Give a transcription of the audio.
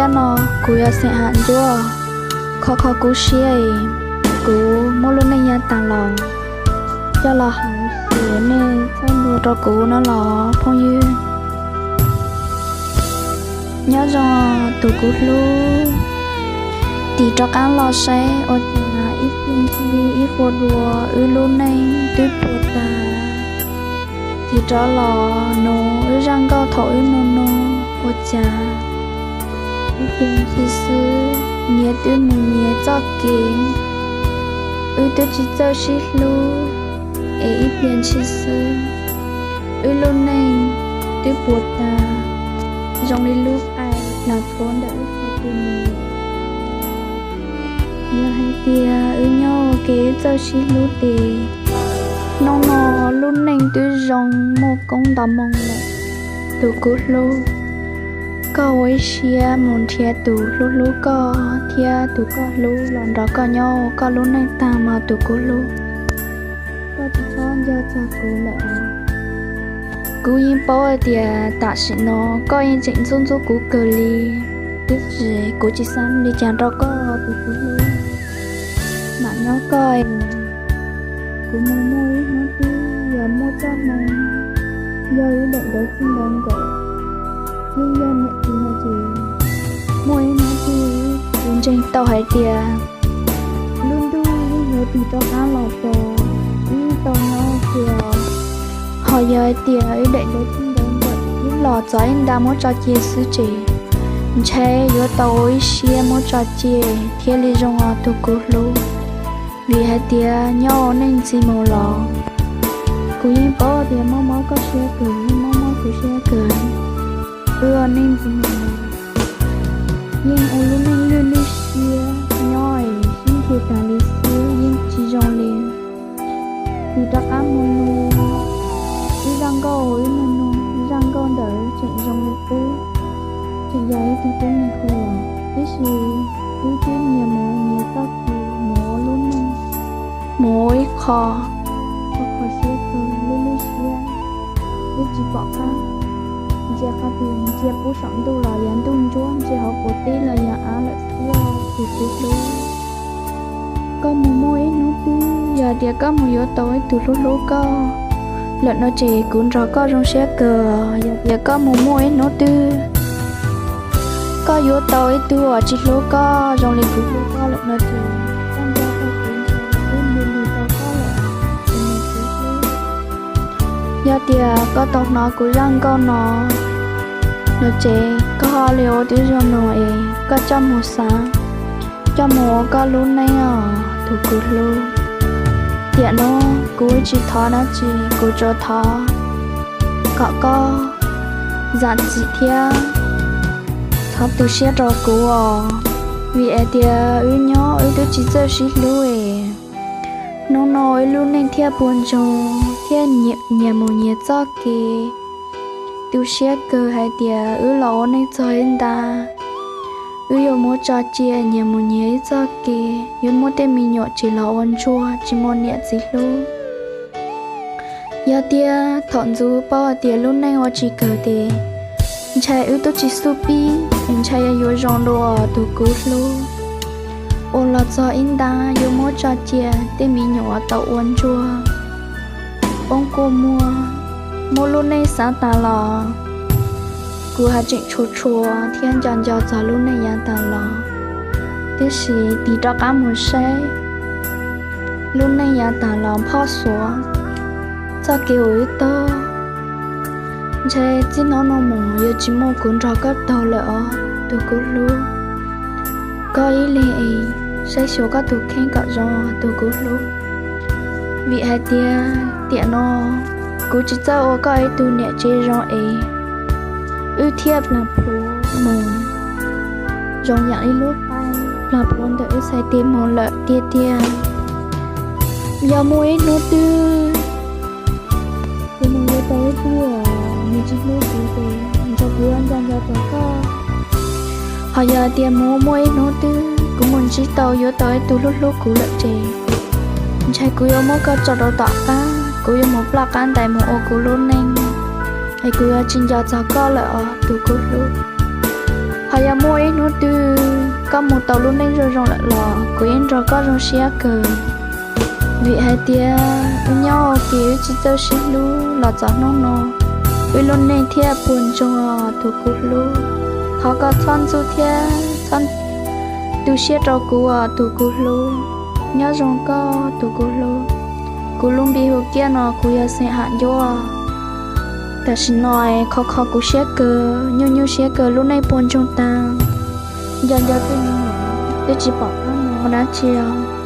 Hnub no kuv yog Xeem Ham Ntsuab, kho kho kuv siab es kuv muaj lub neej yav tag los coj los hais rau nej txhawb nrog rau kuv no los phooj ywg. Nyob zoo tus kuv hlub, tim rov qab los saib ua cas ib pliag ib hua dua wb lub neej twb puas tag. Tim rov los nug wb zaj nkauj thaum wb nug nug ua cas ib pliag ntshis xwb nyias twb mus nyias txoj kev, wb twb tsis txawj sib hlub, es ib pliag ntshis xwb wb lub neej twb puas tag, zoo li lub qai plag phuav ntawm wb txhua tus mus. Yog hais tias wb nyob ua ke wb txawj sib hlub ces hnub no lub neej twb zoo muaj koob nto moo lawm. Tus kuv hlub, koj ua ib siab mus nrhiav tus hlub hlub koj thiab tus koj hlub los nrog koj nyob ua koj lub neej tag mas tus kuv hlub. Koj tsis txhob nco txog kuv lawm. Kuv yeej paub hais tias tam sim no koj yeej tseem ntxub ntxub kuv kawg li, tiam sis kuv tsis xav li cas rau koj tus kuv hlub. Mam nyob koj, kuv mus muaj ib hnub twg yog muaj txoj hmoo yog wb daim ntawv txij nkawm nkaus, yeej yog niam txiv no ces muaj ib hnub twg kuv ntseeg tau hais tias lub ntuj yeej yuav tig rov qab los pos, wb tau nyob ua ke. Ho yog hais tias wb daim ntawv txij nkawm nkaus wb los txog ib nta muab tso cia xwb ces ntshai yuav tau ua ib siab muab tso cia thiaj li zoo os tus kuv hlub. Vim hais tias nyob ua neej ntxiv mus los kuv yeej paub tias mob mob koj siab kawg, yeej mob mob kuv siab kawg. Wb ua neej ntxiv mus los yeej ua lub neej lwj lwj siab nyob es sib nthi tas li xwb yeej tsis zoo li. Tig rov qab mus nug wb zaj nkauj, wb mus nug zaj nkauj ntawd tseem zoo li qub, tseem yog ib tug tub me nyuam, tiam sis wb twb nyias mus nyias txoj kev, mus ua lub neej, mus ua ib qho, ua qho siab kawg, lwj lwj siab, twb tsis pom qab, ntsia qhov twg ntsia pub saum ntuj los yog ntuj ntsuab, ntsia hauv paus teb los yog av lawm xwb tus kuv hlub. Koj mus muaj ib hnub twg yog tias koj mus yuav tau ib tug hlub hlub koj lawm no ces kuv nrog koj zoo siab kawg. Yog tias koj mus muaj ib hnub twg koj yuav tau ib tug uas tsis hlub koj zoo li kuv hlub koj lawm no ces koj nco tau kuv nrog wb mus nrog koj lawm, tus me kuv hlub. Yog tias koj tau hnov kuv zaj nkauj no no ces koj ho li ua tib zoo no es koj coj mus xav, coj mus ua koj lub neej os tus kuv hlub. Tiam no kuv tsis thov dab tsi, kuv tsuas thov kom koj zam txim thiab thov tu siab rau kuv os, vim hais tias wb nyob wb twb tsis txawj sib hlub es hnub no wb lub neej thiaj puas ntsoog thiab nyias mus nyias txoj kev. Tu siab kawg hais tias wb los ua neej txog ib nta, wb yuav muab tso cia nyias mus nyias ib txoj kev, yuav muab tej me nyuam tsis los ua ntsuag tsis muaj niam txiv hlub. Yog tias thaum ntxov paub hais tias lub neej ua tsis kawg ces ntshai wb twb tsis xub pib, ntshai yuav zoo dua tus kuv hlub. Ua los txog ib nta yuav muab tso cia tej me nyuam tau ua ntsuag, poob kua muag, muab lub neej xav tas los kuv haj tseem tshua tshua thiab nco nco txog lub neej yav tas los. Tiam sis tig rov qab mus saib lub neej yav tas los phoj xuav txoj kev uas wb taug, ntshai txij hnub no mus yuav tsis muaj kuv nrog koj taug lawm os tus kuv hlub. Koj ib leeg es saib xyuas koj tus kheej kom zoo tus kuv hlub, vim hais tias tiam no kuv tsis txawj ua koj ib tug niam tsev zoo es wb thiaj plam plhuav mus zoo yam li lub qai plam plhuav ntawm wb txhais tes mus lawm tiag tiag. Yog muaj ib hnub twg kuv mus yuav tau ib tug uas nws tsis hlub kuv ces ntshe kuv yuav nco nco txog koj. Ho yog tias mus muaj ib hnub twg kuv mus ntsib tau yuav tau ib tug hlub hlub kuv lawm ces ntshai kuv yuav muab koj tso rau tom qab, kuv yuav mus ploj qab ntais mus ua kuv lub neej, es kuv yuav tsis nco txog koj lawm os tus kuv hlub. Ho yog muaj ib hnub twg koj mus tau lub neej zoo zoo lawm los kuv yeej nrog koj zoo siab kawg. Vim hais tias wb nyob ua ke wb tsis txawj sib hlub los txog hnub no, wb lub neej thiaj puas ntsoog os tus kuv hlub. Thov koj txhob ntxub thiab txhob tu siab rau kuv os tus kuv hlub. Nyob zoo koj tus kuv hlub. Kuv lub npe hu Kiaj no kuv yog xeem Ham Ncuab. Tam sim no es kho kho kuv siab kawg, nyuaj nyuaj siab kawg, lub neej puas ntsoog taag. Nco nco twb, twb tsis pom koj mus dab tsi os.